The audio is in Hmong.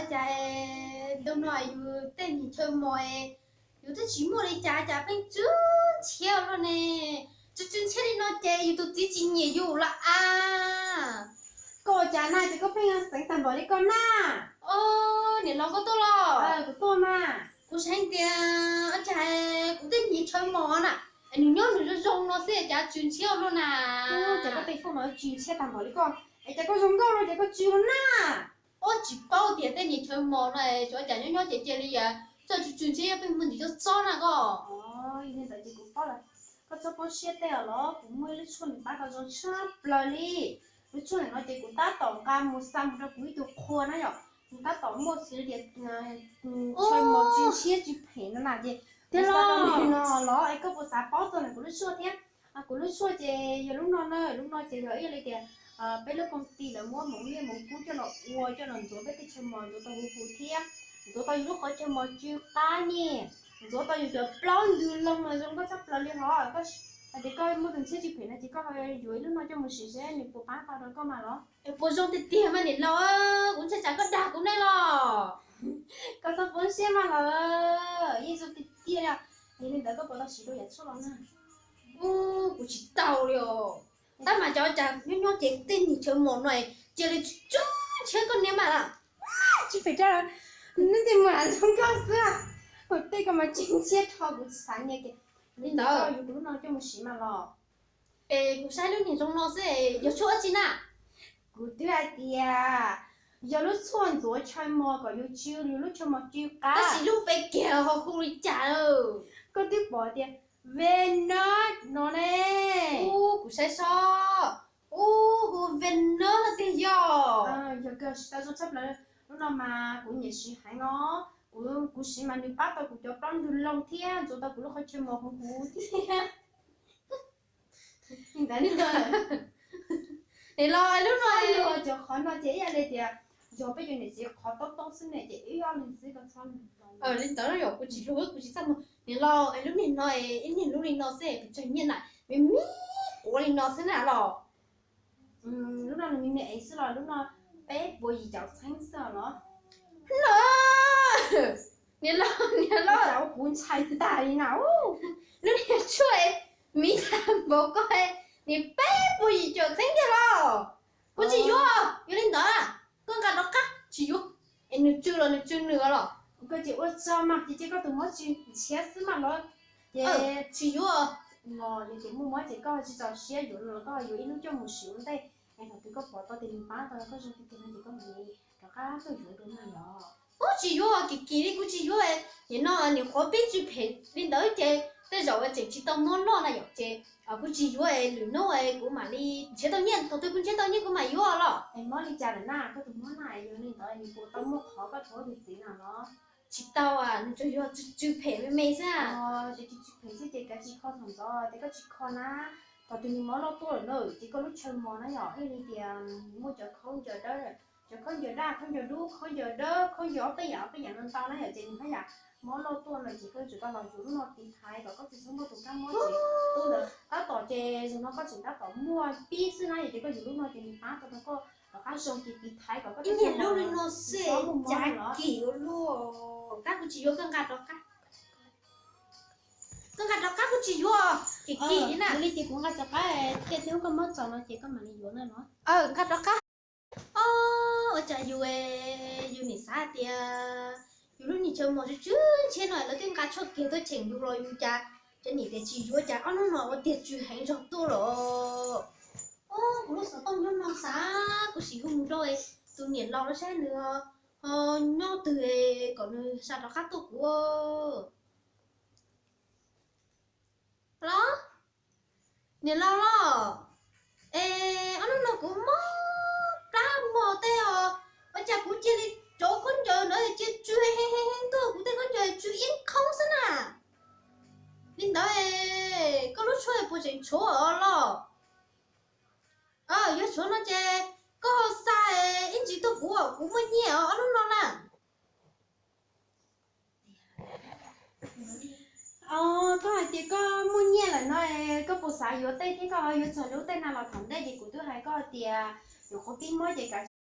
Cas ntu no yus tej niag chaw mos, yus twb tsis muaj li cas cas pheej tsw ntshiab luaj ne. Tsw tsw ntshiab li no ces yus tus txiv tsis nyiam yus lawm as. Koj ua cas na, ces koj pheej xeev tag npaum li koj na. Niam laus koj tuaj los? Kuv tuaj mas. Kuv xav tias cas kuv tej niag chaw mos na, nws nyob nws zoo zoo no xwb cas tsw ntshiab luaj na. Cas koj tej foob no tsw ntshiab tag npaum li koj, es cas koj zoo nkauj no ces koj tsw los na. Ua tsis paub tias tej niag chaw mos no xyov cas nyob nyob ces cia li txawj tsw tsw ntshiab, pheej muaj ntsis txob txob na koj. Yog li ntawd ces kuv paub lawm. Koj txhob poob siab tej os los, kuv muaj ib lub tshuaj nws pab tau zoo tshaj plaws li. Lub tshuaj no ces kuv tab tom nqa mus xa mus rau kuv ib tug qhua na yom, nws tab tom muaj xws li tias chaw mos tsw ntshiab tsw phem no na ces kuv xa rau nws no los es koj puas xav paub txog ntawm kuv lub tshuaj thiab? Kuv lub tshuaj ces yog lub no na, lub no ces yog ib yam li tias peb lub koom tij lawv muab hmoov nyiaj hmoov kub coj los ua coj los ntxuav peb tej chaw mos ntxuav tau huv huv thiab ntxuav tau yus lub qhov chaw mos tsw qab ne, ntxuav tau yus cov plaub ntug loo mas zoo nkauj tshaj plaws li hos. Hais tias koj muaj tus ntshiab tsw phem no ces koj ho yuav ib lub no coj mus sim seb nws puas pab tau rau koj mas los. Es puas zoo tiag tiag mas niam laus, kuv ntshai tsam koj dag kuv ne los. Koj txhob poob siab mas los, yeej zoo tiag tiag li. Yog li ntawd koj puas tau siv dua yam tshuaj los na? Kuv tsis tau li os. Tab mas cov cas nyob nyob ces tej niag chaw mos no cia li tsw ntshiab koj niag mas. Tsis phem rau, neb tej mus lam zoo nkauj xwb. Tej koj mas tsw ntshiab rho kuv tsis xav nyiam ces li ntawd yuav kuv lub no coj mus siv mas los. Es kuv saib lub niag zoo no xwb, yog tshuaj dab tsi na? Kuv twb hais tias yog lub tshuaj ntxuav chaw mos kom yus tsw, yus lub chaw mos tsw qab. Tab sis lub npe kiag ho hu li cas? Koj twb pom tias Venus no ne. Ub, kuv saib seb. Ub, hu Venus tiag yog. Yog kawg, siv tau zoo tshaj plaws. Lub no mas kuv nyiam siv heev os. Kuv, kuv siv mas nws pab tau kuv cov plaub ntug loo thiab ntxuav tau kuv lub qhov chaw mos huv huv thiab. Li ntawd, niam laus, lub no, cov qhov no ces ib yam li tias yog peb cov niam txiv qhov toob toob xwb ne ces ib ob leeg xwb koj txhob. Li ntawd yog kuv tsis hlub kuv tsis txaj muag. Niam laus, lub niag no, ib niag lub li no xwb pes tsawg nyiaj na? Me me quav li no xwb na los? Lub no nws me me xwb los, lub no peb puas yim caum txheeb xwb los. Niam laus, niam laus, kuv ntshai tag li na. Lub niag tshuaj miv tag npaum koj, nws peb puas yim caum txheeb tiag los? Kuv tsis yuav, yog li ntawd koj nqa rov qab, tsis yuav. Es nws tsw los nws tsw nws los. Koj ces ua tsaug mas, ces cia koj tus mob tsw ntshiab xwb mas los. Ces tsis yuav. Los yog tias muaj mob ces koj tsis txaus siab yuav los koj yuav ib lub coj mus siv ua ntej. Es thaum twg koj pom tau tias nws pab tau koj zoo tiag tiag no ces koj mam li rov qab tuaj yuav dua na yom. Ub, tsis yuav, kim kim li kuv tsis yuav. Nim no niam qhuav pib tsw phem li ntawd ces tej zaum tseem tsis tau mob loj na yom, ces kuv tsis yuav, lwm hnub kuv mam li nrhiav tau nyiaj, thaum twg kuv nrhiav tau nyiaj kuv mam yuav los. Es mob li cas lawm na, koj tus mob na, yog li ntawd nws puas tau muaj qhov koj rhuav tus txiv na los? Tsis tau, nws tsuas yog tsw phem me me xwb. Ces tsw phem xwb ces kav tsij kho thaum ntxov, ces koj tsis kho na, thaum twg nws mob loj tuaj lawm na ces koj lub chaw mos na yom, ib yam li tias muaj cov khaub ncaws dawb, cov khaub ncaws daj, khaub ncaws dub, khaub ncaws dawb, khaub ncaws ob peb yam ob peb yam no ntau na yom, ces nws haj yam mob loj tuaj lawm ces koj yuav tsum tau los yuav lub no tiv thaiv kom koj tsis txhob muaj tus kab mob txwv. Tus ntawd tab tom ces zaum no koj tseem tab tom muaj pib xwb na yom, ces koj yuav lub no ces nws pab tau rau koj rov qab zoo ces tiv thaiv kom koj ib niag lub li no xwb, cas kim ua luaj. Kab kuv tsis yuav, koj nqa rov qab. Koj nqa rov qab, kuv tsis yuav, kim kim li na. Li ces kuv nqa rov qab, tej hnub koj mob txaus no ces koj mam li yuav na los. Nqa rov qab. Ua cas yus, yus nim xav tias yus lub niag chaw mos tsw tsw ntshiab no lawv twb nqa tshuaj kiag tuaj cheem yus los yus cas, cas nim tias tsis yuav, cas ob hnub no ua tiag tsw heev zog tuaj los. Kuv lub xov tooj nyob no xav kuv sim hu mus rau tus niam laus los saib nws ho nyob twg kom nws xa rov qab tuaj kuv. Los, niam laus los, es ob hnub no kuv mob plab mos tej os, ua cas kuv cia li rauv khaub ncaws ntawd cia tsw heev heev tuaj, kuv tej khaub ncaws tsw iab qhoob xwb na. Li ntawd koj lub tshuaj puas tseem tshuav los? Yog tshuav no ces koj xa ib ntsis tuaj kuv, kuv muaj nyiaj os ob hnub no na. Koj hais tias koj muaj nyiaj lawm no, koj puas xav yuav tej thiab? Koj ho yuav txog lub tej na los? Thaum ntej ces kuv twb hais koj tias yuav qhuav pib mob ces kav